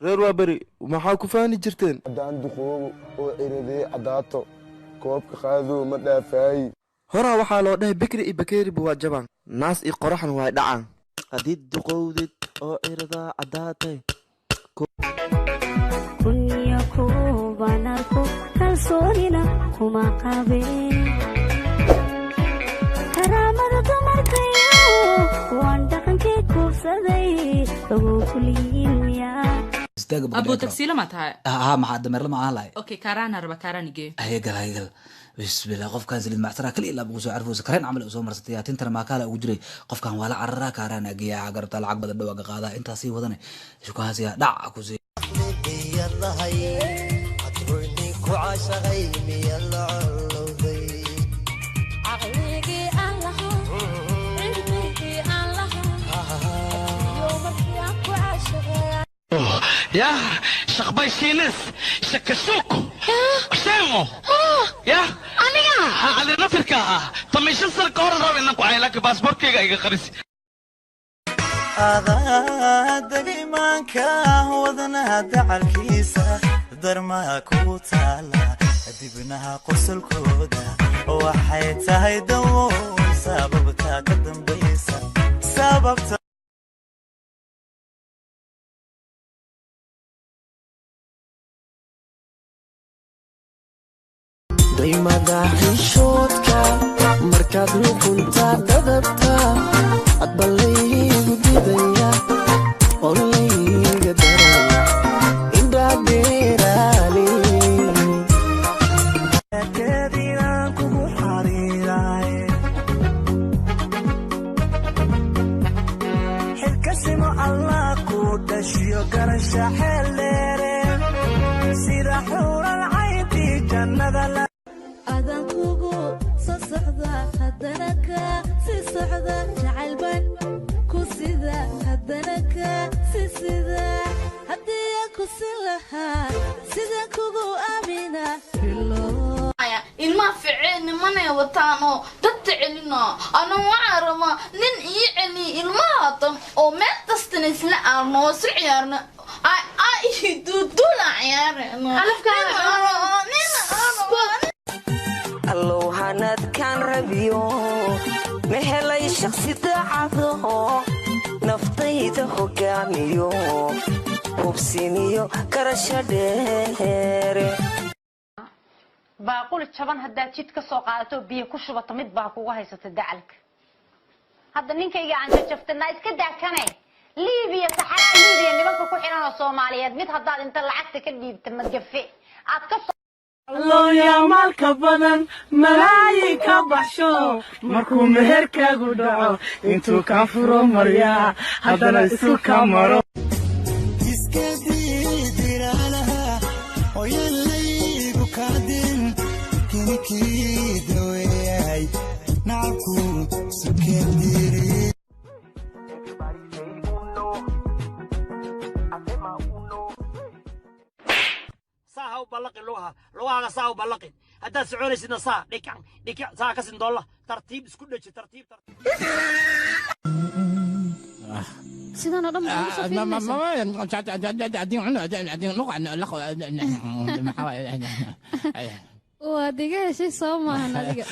Reer waa beri, maxaa ku faani jirteen? Haddaan duqoobo oo ciradee caddaato, koobka qaadoo ma dhaafaayi. Horaa waxaa loo dhahay bikri iyo bakeeriba waa jabaan, naas iyo qoraxna waa dhacaan. Hadii duqowdid oo ciradaa caddaatay. Kunyo kuban arko, kalsoonina kuma qabeen. Karaamada dumarkayo waan dhaqankii kuubsaday, lagu kuliyin miyaa? Abu, tagsiila ma tahay? Haa, maxaa dameerla ma ahaan lahay? Okay, kaaraana raba, kaaraan igee. Hayegal, hayegal, bismillah. Qofkan saliid macsara kali ilaa ugu soo carfoosa, kareen camal u soo marsatay, yaa tintana maakaala ugu jiray. Qofkan waa la cararaa, kaaraan ageeyaa, garabtaa lacag badan dhawaaga qaadaa, intaas sii wadane shukahaasiya dhac ku sii. Caqligii aan lahaa, cilmigii aan lahaa iyo markii aan ku caashiqay. Ya shaqbaysiinis shakashuku sheemo ya Aniga. Adi nafirka ah 15 sano ka horan raba inaan ku cay, laakiin baasaboorkayga iga qaris. Adaa imaanka wadnaha dacalkiisa, darmaha kugu taala, dibnaha qosolkooda waxay tahay dawoon sababta ka dambaysa sababta. Daymada xishoodka markaad luqunta dadabta, adba laygu didaya oo layga daraya indhaadheeraale. Keedinaan kugu xariiraay, xilkasimo Allah ku dhashiyo, garasha xeel dheere sida xuural cayntii jannada la. Adan kugu soo socda, haddana ka sii socda, jacaylban ku sida, haddana ka sii sida. Haddii aan ku sin lahaa, sidaan kugu aamina bilo. Ilmaha ficee nimanay wataan oo dadta celina. Ana waxaa rabaa nin ii celiya ilmaha tan oo meel kastana isla aarno oo isla ciyaarno, ay duuduula ciyaareno. Allow hanadkaan rabiyo, ma helay shakhsi daacado, naftayda hogaamiyo, hubsiniyo karasho dheere. Baaquli jaban haddaad jid ka soo qaadato, biyo ku shubato, mid baa kugu haysata dacalka. Hadda ninkayga aan jajabtanaa, iska daakane. Liibiya, saxaraha Liibiya, nimanka ku xiran oo Soomaaliyeed, mid haddaad inta lacagta ka dhiibta magafe aad ka soo Looyaa maalka badan malaayiinka baxsho, markuu meherkaagu dhaco intuu kaa furo maryaa, haddana isu ka maro. Iska diidiraalaha oyaalaygu kaadin kinikii daweeyay nacabku sukendiri. Saa ha u ballaqin lugaha, lugahaaga saa u ballaqin. Haddaad soconaysidna saa dhikac dhikac, saa ka sin doolla, tartiib isku dheji, tartiib. Sidan oo dhan maxaa ugu soo fiirinaysaa? Waad iga heshay, soo maahan adiga?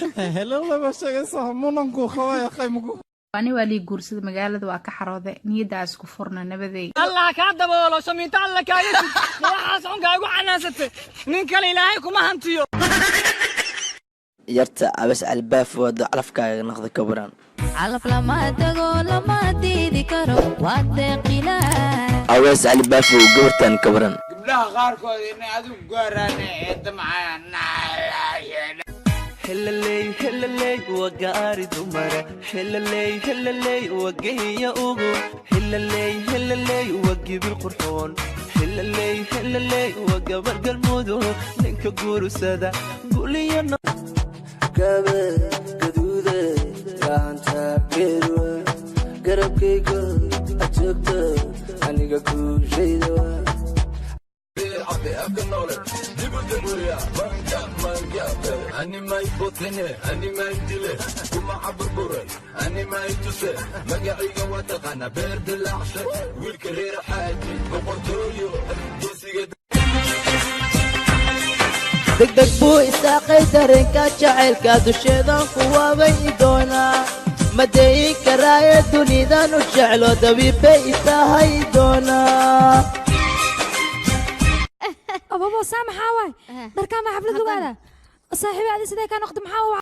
Ani waa lii guursada, magaalada waa ka xarooday, niyaddaa isku furna nabadey. Allah kaa daboolo, shamiinto alla kaaga sid, waxaas xunkaa igu xanaansatay, nin kale Ilaahay kuma hantiyo. Yarta abas albaaf wado, calafkaaga noqda kabaran. Calaf lama tago, lama diidi karo, waa deeqilaa. Awees Alibaafow, gabartan kabaran. Gabdhaha qaarkood inay adigu gaaraan ee damcayaan. Helaley, helaley, waa gaari dumara. Helaley, helaley, waa geeya ugu. Helaley, helaley, waa gibil qurxoon. Helaley, helaley, waa gabar Galmudug, ninka guursada guliyana. Gabe gaduude gacanta geerwa, garabkayga ajoogta, aniga kuushayda. Animay botene, animay dile, kumaca burburay, animay tuse, magaciga waa taqaana, beer dilaacshe, wiilka reer Xaaji, boqortooyo. Degdeg buu isaaqay dareenka jacaylka dusheedan ku waabay doonaa ma dayin karaaye dunidan u jeclo dabiibbay itahay doonaa. Ababo, saa maxaa waay? Dharkaa ma xaflad lagu aadaa? Saaxiibi, adi sidee kaa noqda? Maxaa?